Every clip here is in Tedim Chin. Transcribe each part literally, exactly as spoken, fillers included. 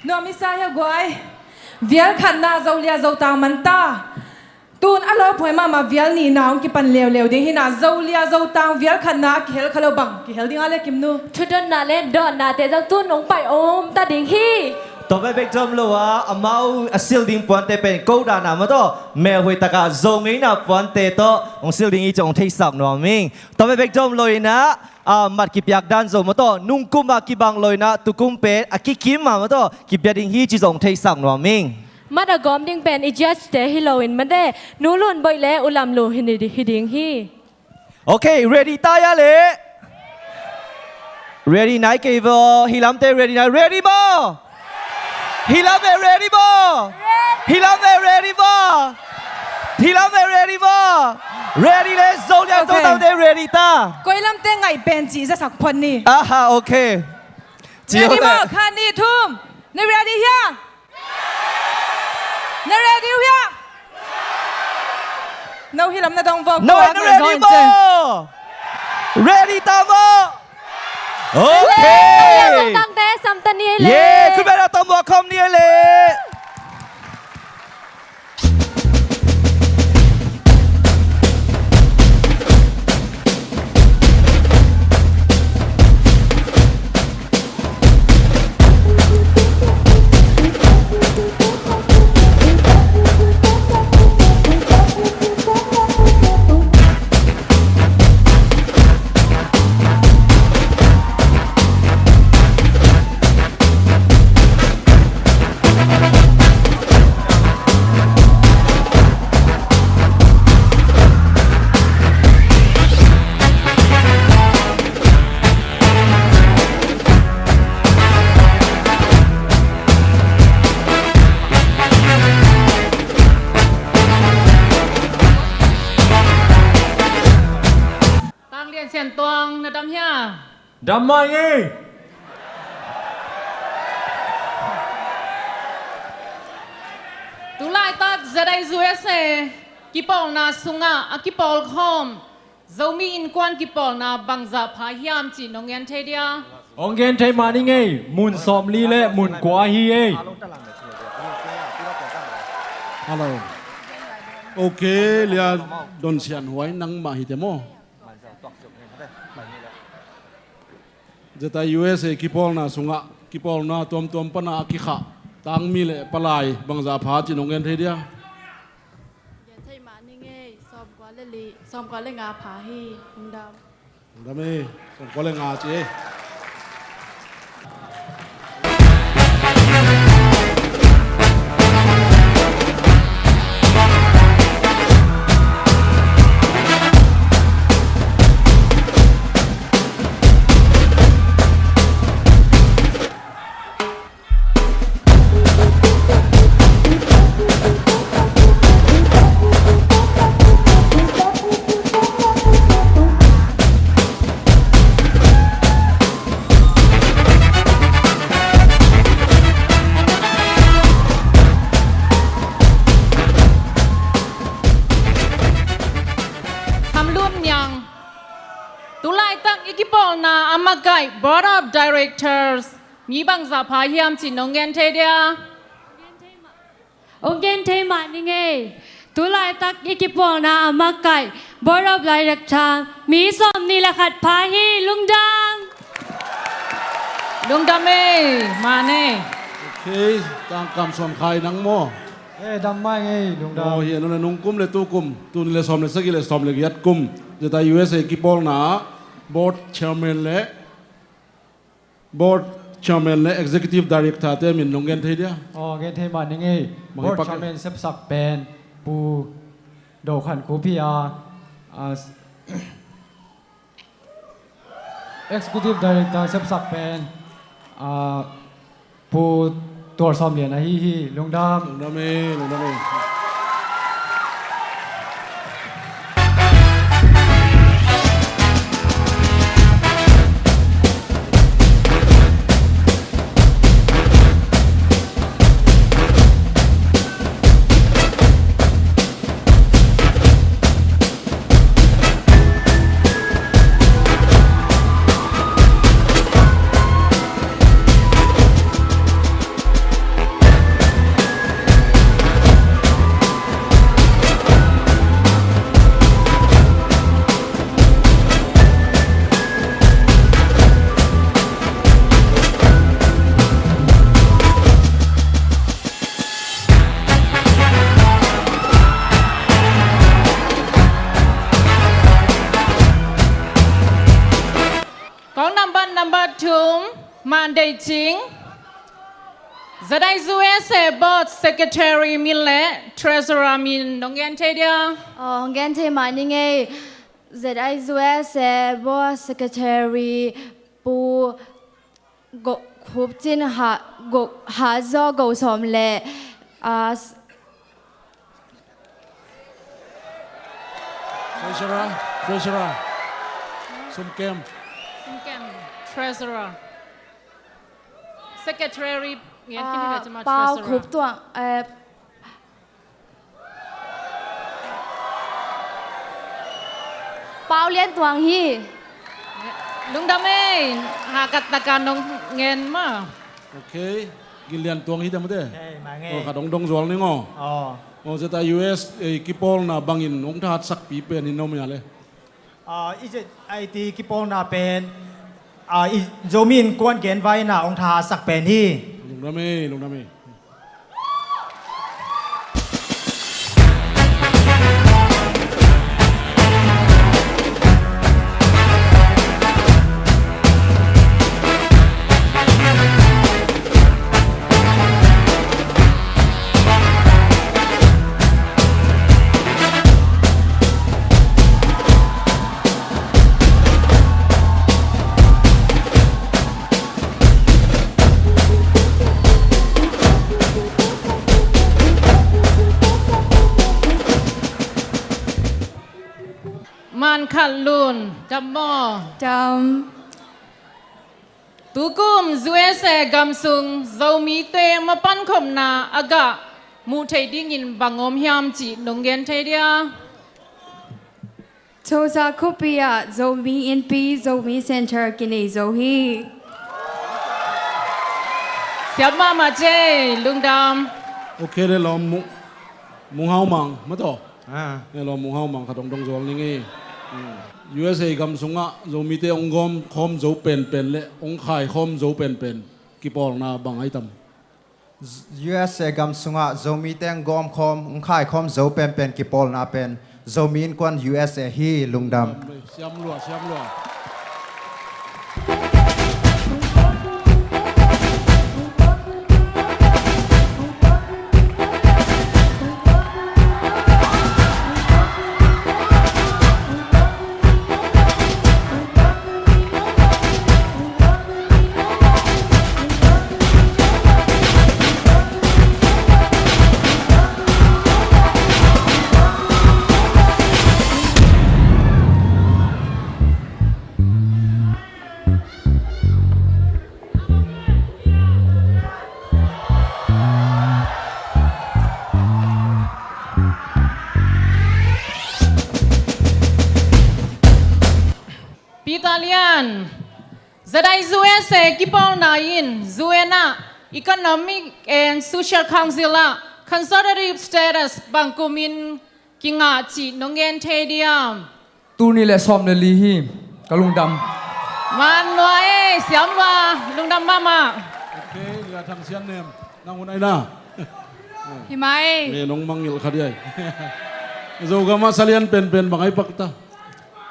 Nuam i sa hia guai. Vial khatna Zolia Zotang man ta. Tun a lawphuai mahmah vial nihna hong kipan leuleu ding hi na, Zolia Zotang vial khatna a kihel kha lo bang kihel ding a le Kimnu? Thudotna le dawnna te zong tun hong pai om ta ding hi. Tua bek bek zom lo a, amau a sil ding puante pen ko dan a maw taw, melhuai taka Zo ngeina puante tawh hong sil ding hi ci hong theisak nuam ing. Tua bek bek zom lo in a, a, mat kipiak dan zo maw taw, nungkum a kibang lo in a, tukum pen a kikim a maw taw, kibia ding hi ci zong theisak nuam ing. Mat a gawm ding pen i judge te hi lo in mate, Nu Lun Boih le U Lam Lu hi ni, hi ding hi. Okay, ready ta hia le? Ready nai kei vaw, hi lamte ready nai, ready maw? Hi lam e ready maw? Hi lam e ready maw? Hi lam e ready maw? Ready le, Zolia Zotangte ready ta. Koi lamte ngaih pen ci zasak phot ni. Aha, okay. Ready maw? Khat, nih, thum. Na ready hia? Na ready uh hia? No hi lam na dong vo. No, na ready maw? Ready ta maw? Okay. Tangte sam ta ni le. Yeah, khut beng a tawm maw khawm ni le. Tang Lian Sian Tuang, na dam hia? Dam mah ing ei. Tulaitak Z I U S A kipawlna sungah a kipawlkhawm Zomi Innkuan kipawlna bangzah pha hiam cih nong gen thei dia? Hong gen thei mah ning ei, mun sawmli le mun kua hi ei. Hello. Okay, Lia Don Sian Huai nangmah hi te maw? Z I U S A kipawlna sungah, kipawlna tuamtuam pana a kikhah tangmi le palai bangzah pha cih nong gen thei dia? Gen thei mah ning ei, sawmkua le li, sawmkua le nga pha hi. Lungdam. Lungdam ei, sawmkua le nga ci ei. Tham Lum Niang. Tulaitak i kipawlna a makaih Board of Directors mi bangzah pha hiam cih nong gen thei dia? Hong gen thei mah ning ei. Tulaitak i kipawlna a makaih Board of Director mi sawmnih le khat pha hi. Lungdam. Lungdam ei, man ei. Okay, Tangkam Suan Khai nang maw? Eh, dam mah ing ei, lungdam. Maw hi a, nung le nungkum le tukum, tul nih le sawm le sagih le sawm le giat kum Z I U S A kipawlna Board Chairman le Board Chairman le Executive Director te min nong gen thei dia? Aw, gen thei mah ning ei. Board Chairman sepsak pen Pu Do Khan Khup hi a, a, Executive Director sepsak pen, a, Pu Tuar Sawm Lian ahi hi. Lungdam. Lungdam ei, lungdam ei. Mandei Cing, ZIUSA Board Secretary min le Treasurer min nong gen thei dia? Aw, hong gen thei mah ning ei. ZIUSA Board Secretary Pu Go, Khup Cin Ha, Go, Ha Zaw Go Sawm le, ah, s- Treasurer, Treasurer. Sum Kem. Sum Kem, Treasurer. Secretary, ngen khin hi ve, ah, cima Pau Treasurer. Khup Tuang, eh, Pau Lian Tuang hi. Lungdam ei, hakat taka nong ngen ma. Ok, Gil Lian Tuang hi dam te. Hey, mange. Oh, ka dong dong zual ning aw. Oh. Oh, ZIUSA, eh, kipawlna bangin hong thahatsak pi pen hi nom ya le. Ah, i ZIUSA kipawlna pen, ah, i Zomi Innkuan genvaina hong thahatsak pen hi. Lungdam ei, lungdam ei. Man Khat Lun, dam maw? Dam. Tukum USA gam sung Zomite mapankhopna a gah muh theih dingin bang om hiam cih nong gen thei dia? Cozah khuapi ah Zomi Innpi, Zomi Center kinei zo hi. Siam mahmah cei, lungdam. Ok, le lawm, Mung, Mung Hau Mang, ma tawh. Ah. Le lawm, Mung Hau Mang, ka dong dong zual ning ei. Hmm. USA gam sungah Zomite hong gawm khawm zo penpen le hong khai khawm zo penpen kipawlna bang ai tam? USA gam sungah Zomite hong gawm khawm, hong khai khawm zo penpen kipawlna pen Zomi Innkuan USA hi, lungdam. Siam lua, siam lua. Peter Lian, ZIUSA kipawlna in U N ah Economic and Social Council ah consultative status bang kumin kingah cih nong gen thei diam? Tul nih le sawm le li hi, ka lungdam. Man lua ei, siam lua, lungdam mahmah. Ok, Lia Thang Sian Nem, nang hun ai na. Hi mai. Me nong mangngilh kha diai. Zogam ah salian penpen bang ai pak ta?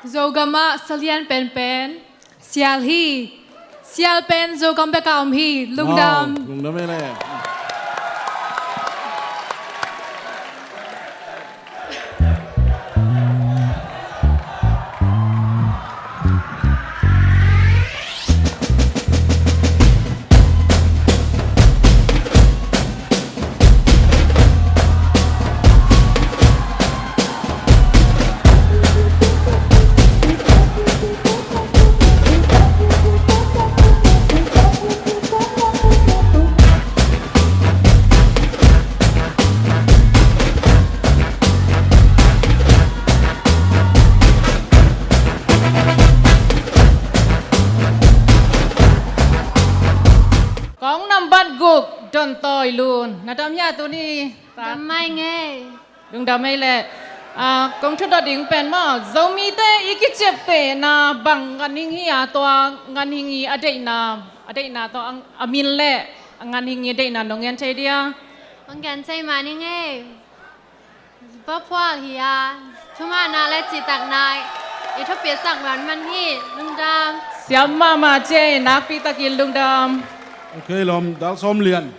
Zogam ah salian penpen sial hi. Sial pen Zogam bek ah om hi. Lungdam. Wow, lungdam ei le. Kong nambat guk, Don Tawi Lun. Na dam hia tuni? Dam mai ngei. Lungdam ei le. Ah, kong thudot ding pen maw, Zomite i kiciaptehna bang nganhing hi a, tua nganhing i a deihna, a deihna tawh a, a min le a nganhing i a deihna nong gen thei dia? Hong gen thei mah ning ei. Vaphual hi a, thumanna le citakna i thupisak man man hi. Lungdam. Siam mahmah ciai, nakpi takin lungdam. Ok, lawm, dal sawm lian.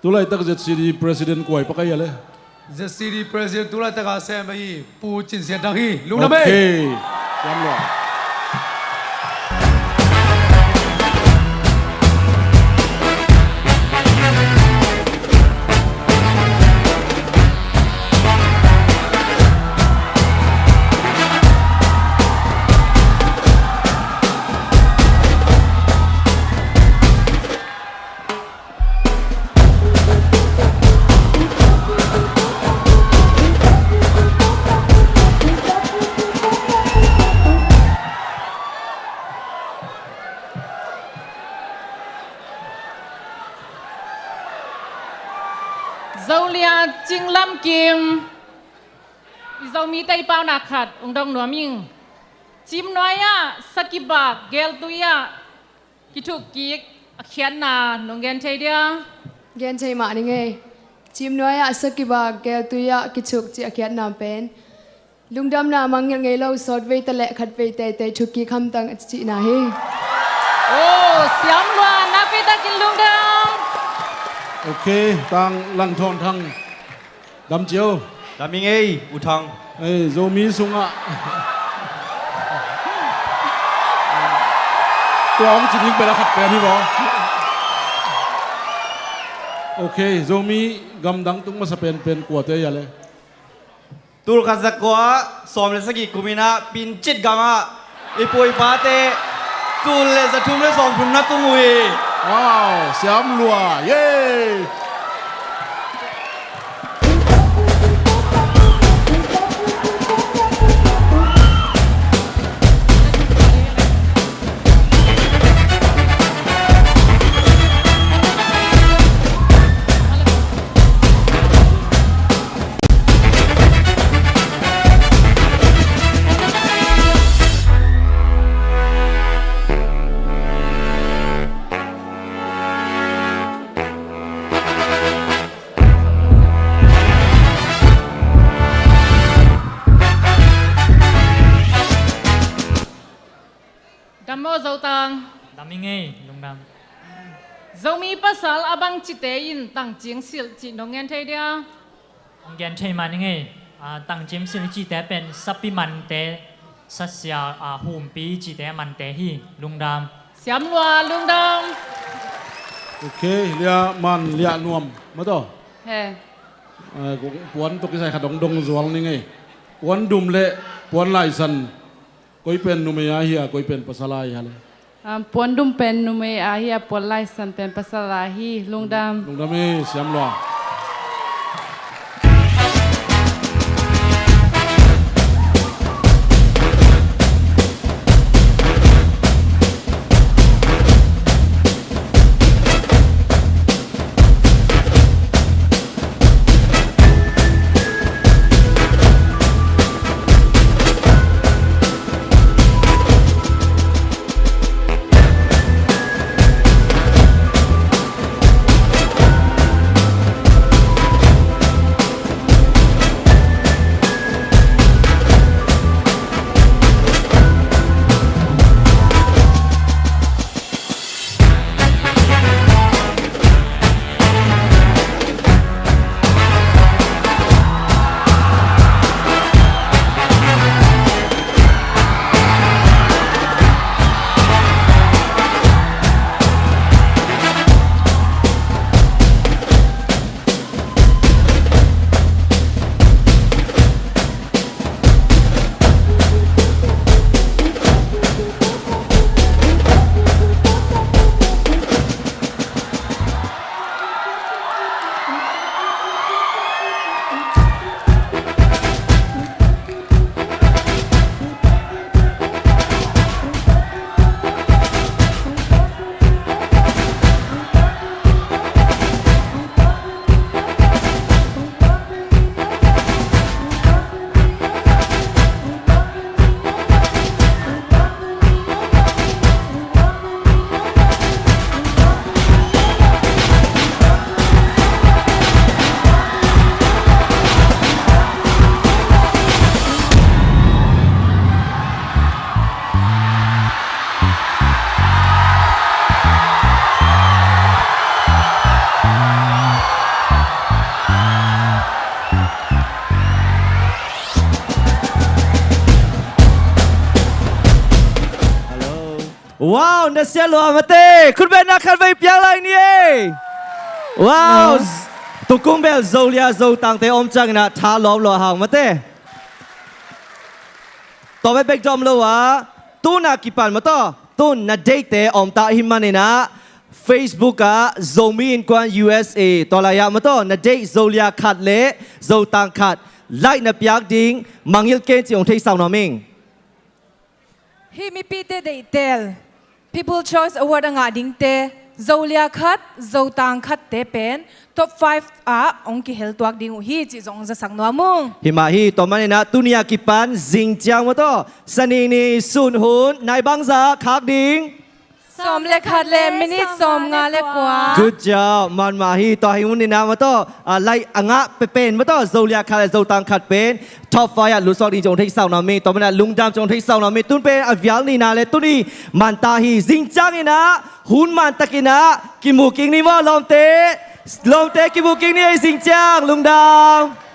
Tulaitak Z C D President kuai pakai a le. Z C D President tulaitak a sem ahi Pu Cin Sian Thang hi. Lungdam ei. Ok. Siam lua. Zolia Cing Lam Kim, i Zomite i paunak khat ung dong nuam ing. Cim nuai-ah sakibak geltui-ah kithuk kik a khiatna nong gen thei dia? Gen thei mah ning ei. Cim nuai-ah sakibak geltui-ah kithuk cih a khiatna pen lungdamna mangngilh ngei lo, sawtvei taleh khatvei teitei thuk kik hamtang a cihna hi. Oh, siam lua, nakpi takin lungdam. Ok, tang Langthawn Thang. Dam cio. Dam ing ei, U Thang. Ei, Zomi sungah. Tua hong ci ding pen a khat pen hi maw? Ok, Zomi gamdang tung masa penpen kuate hia le? Tul khat za kua sawm le sagih kum in ah Pincit gamah i pu i pate tul le za thum le sawm thum na tung uh hi. Wow, siam lua. Yay! Dam maw Zotang? Dam ing ei, lungdam. Zomi pasal a bangcite in tangcing silh cih nong gen thei dia? Hong gen thei mah ning ei. A, tangcing silh i cihte pen sapi mante, sasia, a, humpi i cihte mante hi. Lungdam. Siam lua, lungdam. Ok, lia man lia nuam. Mataw? He. A, puan tuk kisai khat dong dong zual ning ei. Puan dum le puan laisan. Koi pen numei a hia, koi pen pasal a hia le? Ah, puan dum pen numei a hia, puan laisan pen pasal a hi. Lungdam. Lungdam ei, siam lua. Sia lua mate, khutbetna khatvei piak lai ni ei. Wow. Tukum bel Zolia Zotangte om ciangin ah tha lawm lua hang mate. Tua bek dom lo a, tun a kipan mataw, tun na date-te om ta hi manin ah Facebook ah Zomi Innkuan U S A, tua lai-ah mataw na date Zolia khat le Zotang khat like na piak ding mangngilh ken ci hong theisak nuam ing. Hih mipite deihtel People Choice Award a ngah dingte Zolia khat, Zotang khatte pen top five ah hong kihel tuak ding uh hi cih zong hong zasak nuam ung. Hi mah hi, tua manin ah tuni a kipan zing ciang mataw, Sani ni sun hun nai bangzah khak ding? Sawm le khat le minit sawmnga le kua. Good job. Man mah hi, tua hi hun ni na mataw, a, like a ngah pen mataw, Zolia khat le Zotang khat pen top five ah lut suak ding ci hong theisak nuam ing. Tua manin ah lungdam ci hong theisak nuam ing. Tun pen a vial ni na le tuni man ta hi, zing ciangin ah hun man takin ah kimu kik ni maw lawmte. Lawmte kimu kik ni ei, zing ciang. Lungdam.